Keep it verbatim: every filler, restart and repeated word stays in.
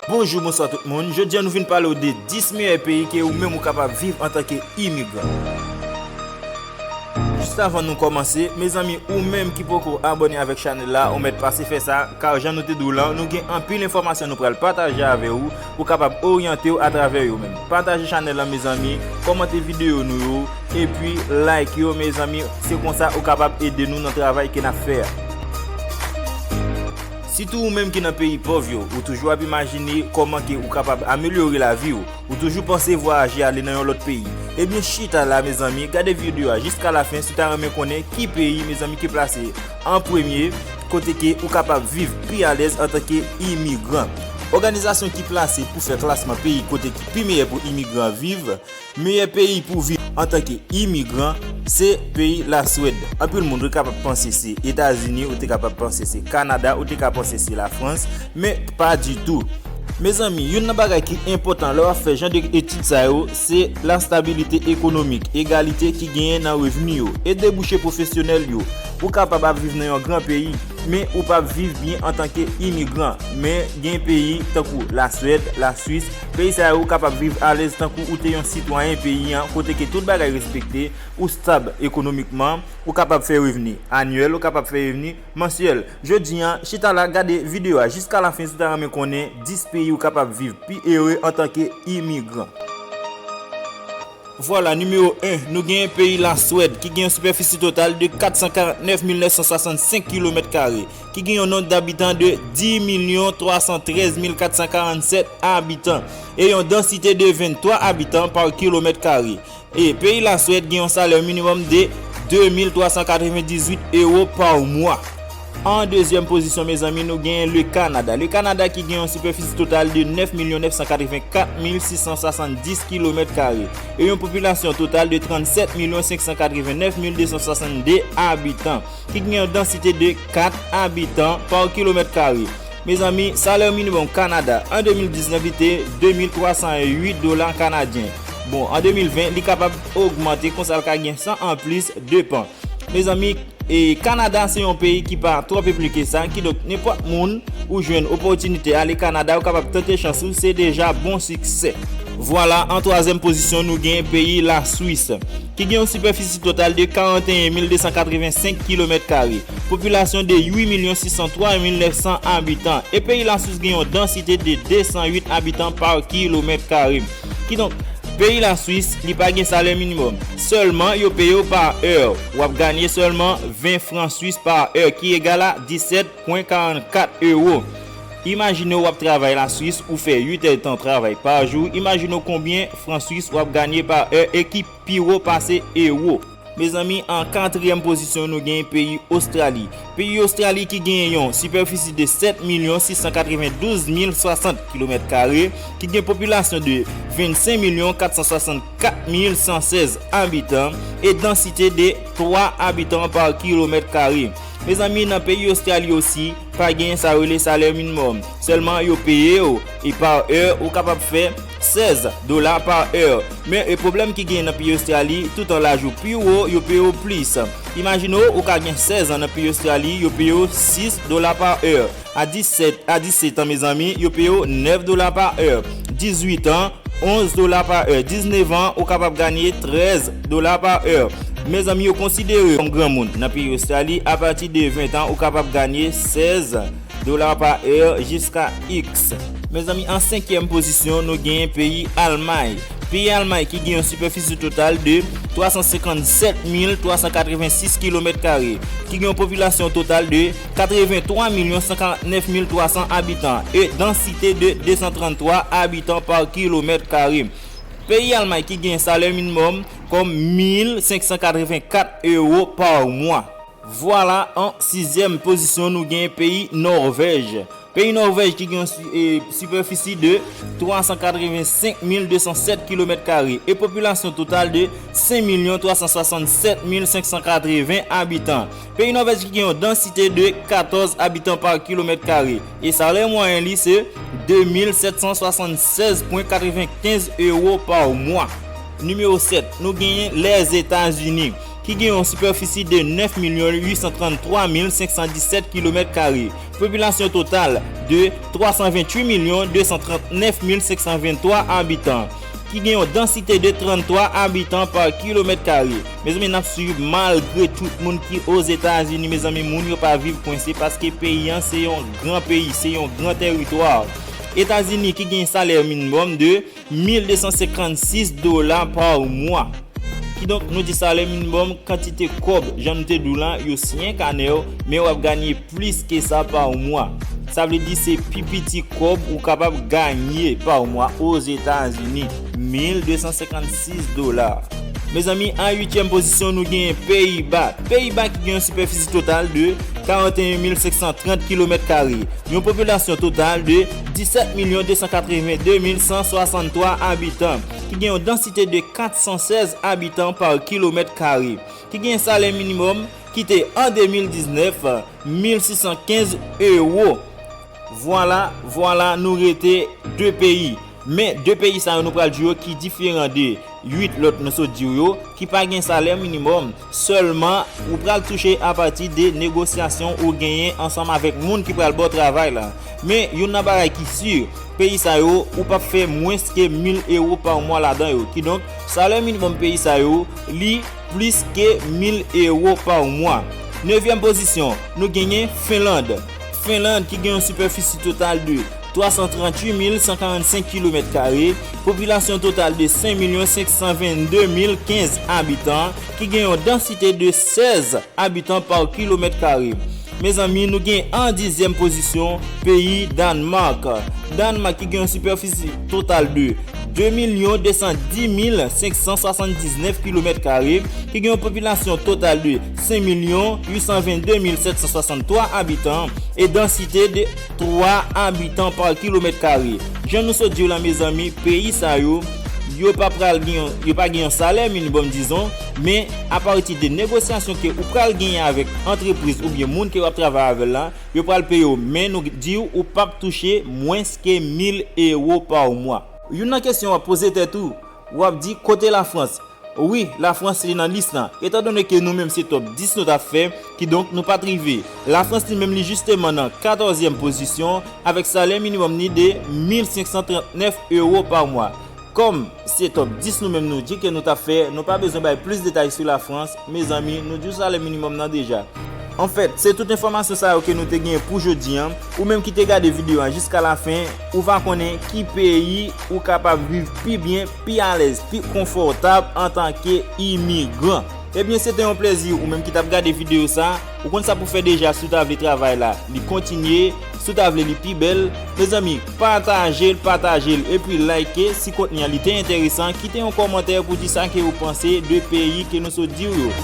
Bonjou, bonswa tout moun. Jodi a nou vin pale w de dis meyè peyi ke ou menm ou kapab viv antanke imigran. Jis avan nou kòmanse, mezanmi, ou menm ki poko abòne avèk chanèl la, ou mèt pase fè sa, kar jan nou te di w lan, nou gen anpil enfòmasyon nou pral pataje avè w, ou kapab oryante w atravè yo menm. Pataje chanèl la, mezanmi, kòmante videyo nou yo, epi like yo, mezanmi, se konsa ou kapab ede nou nan travay ke n ap fè a. Sitou ou menm ki nan peyi pòv yo, ou toujou ap imajine kòman ke ou kapab amelyore lavi w, ou toujou panse vwayaje ale nan yon lòt peyi. Ebyen, chita la, mezanmi, gade videyo a jiska lafen si w ta renmen konnen ki peyi, mezanmi, ki plase an premye, kote ke ou kapab viv pi alèz antanke imigran. Òganizasyon ki plase pou fè klasman peyi kote ki pi meyè pou imigran viv, meyè peyi pou viv antanke imigran, se peyi Laswèd. Anpil moun te kapab panse se Etazini, ou te kapab panse se Kanada, ou te ka panse se Lafrans, men pa ditou. Mezanmi, youn nan bagay ki enpòtan lè w ap fè jan de etid sa yo, se lastabilite ekonomik, egalite ki genyen nan revni yo, e debouche pwofesyonèl yo. Ou kapab ap viv nan yon gran peyi, men ou p ap viv byen antanke imigran. Men gen peyi tankou Laswèd, Laswis, peyi sa yo ou kapab viv alèz tankou ou te yon sitwayen peyi an, kote ke tout bagay respekte, ou stab ekonomikman, ou kapab fè revni anyèl, ou kapab fè revni mansyèl. Jodi a, chita la, gade videyo a jiska lafen si w ta renmen konnen dis peyi ou kapab viv pi ere antanke imigran. Vwala, nimewo en, nou genyen peyi Laswèd, ki gen yon sipèfisi total de kat san karant nèf mil nèf san swasannsenk kilomèt kare, ki gen yon nonb dabitan de dis milyon twa san trèz mil kat san karannsenk abitan, e yon dansite de venntwa abitan pa kilomèt kare. E peyi Laswèd gen yon salè minimòm de de mil twa san katrevendizuit ewo pa mwa. An dezyèm pozisyon, mezanmi, nou genyen le Kanada. Le Kanada ki gen yon sipèfisi total de nèf milyon nèf san katrevenkat mil sis san swasanndis kilomèt kare e yon popilasyon total de trannsèt milyon senk san katrevennèf mil de san swasannde abitan, ki gen yon dansite de kat abitan pa kilomèt kare. Mezanmi, salè minimòm Kanada an de mil diznèf li te de mil twa san uit dola kanadyen. Bon, an de mil ven, li kapab ogmante, konsa l ka gen san anplis, depan. Mezanmi, e Kanada se yon peyi ki pa twò peple ke sa, kidonk nenpòt moun ou jwenn opòtinite ale Kanada, ou kapab tante chans ou, se deja bon siksè. Vwala, an twazyèm pozisyon, nou gen peyi Laswis, ki gen yon sipèfisi total de karanteyen mil de san katrevensenk kilomèt kare, popilasyon de uit milyon sis san twa mil nèf san abitan, e peyi Laswis gen yon dansite de de san uit abitan pa kilomèt kare. Kidonk, peyi Laswis, li pa gen salè minimòm. Sèlman, yo peye w pa è. W ap ganye sèlman ven fran swis pa è, ki egal a disèt pwen karannkat ewo. Imajine w ap travay Laswis, ou fè uit èdtan travay pa jou. Imajine w konbyen fran swis w ap ganye pa è e ki pi wo pase ewo. Mezanmi, an katriyèm pozisyon, nou gen peyi Ostrali. Peyi Ostrali ki gen yon sipèfisi de sèt milyon sis san katrevendouz mil swasant kilomèt kare, ki gen popilasyon de vennsenk milyon kat san swasannkat mil san sèz abitan e dansite de twa abitan pa kilomèt kare. Mezanmi, nan peyi Ostrali osi, pa gen sa yo rele salè minimòm. Sèlman yo peye w, e pa è, ou kapab fè sèz dola pa è. Men, e pwoblèm ki gen nan peyi Ostrali, toutan laj ou pi wo, yo peye w plis. Imajine w, ou ka gen sèz an nan peyi Ostrali, yo peye w sis dola pa è. A disèt, a disèt an, mezanmi, yo peye w nèf dola pa è. Dizuit an, onz dola pa è. Diznèf an, ou kapab ganye trèz dola pa è. Mezanmi, yo konsidere w kòm granmoun nan peyi Ostrali. Apati de ven an, ou kapab ganye sèz dola pa è jiska iks. Mezanmi, an senkyèm pozisyon, nou genyen peyi Almay. Peyi Almay ki gen yon sipèfisi total de twa san senkannsèt mil twa san katrevensis kilomèt kare, ki gen yon popilasyon total de katreventwa milyon san karantnèf mil twa san abitan e dansite de de san tranntwa abitan pa kilomèt kare. Peyi Almay ki gen salè minimòm kòm mil senk san katrevenkat ewo pa mwa. Vwala, an sizyèm pozisyon, nou gen peyi Nòvèj. Peyi Nòvèj ki gen yon si-, e, sipèfisi de twa san katrevensenk mil de san sèt kilomèt kare e popilasyon total de senk milyon twa san swasannsèt mil senk san katreven abitan. Peyi Nòvèj ki gen yon dansite de katòz abitan pa kilomèt kare e salè mwayen li se de mil sèt san swasannsèz pwen katrevenkenz ewo pa mwa. Nimewo sèt, nou genyen Lèzetazini, ki gen yon sipèfisi de nèf milyon uit san tranntwa mil senk san disèt kilomèt kare, popilasyon total de twa san venntuit milyon de san trannèf mil senk san venntwa abitan, ki gen yon dansite de tranntwa abitan pa kilomèt kare. Mezanmi, n ap swiv malgre tout moun ki Ozetazini, mezanmi, moun yo pa viv kwense paske peyi an se yon gran peyi, se yon gran tèritwa. Etazini ki gen salè minimòm de mil de san senkannsis dola pa mwa. Kidonk, nou di salè minimòm, kantite kòb, jan nou te di w la, yo siyen kanè w, men w ap ganye plis ke sa pa mwa. Sa vle di se pi piti kòb ou kapab ganye pa mwa Ozetazini, mil de san senkannsis dola. Mezanmi, an uityèm pozisyon, nou genyen Peyiba. Peyiba ki gen yon sipèfisi total de karanteyen mil senk san trant kilomèt kare, yon popilasyon total de disèt milyon de san katrevende mil san swasanntwa abitan, ki gen yon dansite de kat san sèz abitan pa kilomèt kare, ki gen salè minimòm ki te an de mil diznèf, mil sis san kenz ewo. Vwala, vwala, nou rete de peyi. Men de peyi sa yo nou pral di yo ki diferan de uit lòt nou sot di w yo, ki pa gen salè minimòm. Sèlman, ou pral touche apati de negosyasyon ou genyen ansanm avèk moun ki pral ba w travay la. Men youn nan bagay ki si, peyi sa yo, ou p ap fè mwens ke mil ewo pa mwa ladan yo. Kidonk, salè minimòm peyi sa yo, li plis ke mil ewo pa mwa. Nevyèm pozisyon, nou genyen Fenland. Fenland ki gen yon sipèfisi total de twa san tranntuit mil san karannsenk kilomèt kare, popilasyon total de senk milyon senk san vennde mil kenz abitan, ki gen yon dansite de sèz abitan pa kilomèt kare. Mezanmi, nou gen an dizyèm pozisyon, peyi Dànmak. Dànmak ki gen yon sipèfisi total de de milyon de san dis mil senk san swasanndiznèf kilomèt kare, ki gen yon popilasyon total de senk milyon uit san vennde mil sèt san swasanntwa abitan e dansite de twa abitan pa kilomèt kare. Jan nou sot di w la, mezanmi, peyi sa yo, yo pa pral gen yon, yo pa gen yon salè minimòm, dizon, men apati de negosyasyon ke ou pral genyen avèk antrepriz oubyen moun ke w ap travay avè l la, yo pral peye w, men nou di w ou p ap touche mwens ke mil ewo pa mwa. Youn nan kesyon w ap poze tèt ou, w ap di, kote Lafrans? Wi, Lafrans li nan lis lan. Etandone ke nou menm se top dis nou t ap fè, kidonk nou pa t rive. Lafrans li menm li jisteman nan katòzyèm pozisyon avèk salè minimòm ni de mil senk san trannèf ewo pa mwa. Kòm se top dis nou menm nou di ke nou t ap fè, nou pa bezwen bay plis detay sou Lafrans, mezanmi, nou di w salè minimòm nan deja. Anfèt, se tout enfòmasyon sa yo ke nou te genyen pou jodi a. Ou menm ki te gade videyo a jiska lafen, ou va konnen ki peyi ou kapab viv pi byen, pi alèz, pi konfòtab antanke imigran. Ebyen, se te yon plèzi ou menm ki t ap gade videyo sa. Ou konn sa pou fè deja, si w ta vle travay la, li kontinye, si w ta vle li pi bèl. Mezanmi, pataje l, pataje l, epi like si kontni an li te enteresan, kite yon kòmantè pou di sa ke ou panse de peyi ke nou sot di w yo.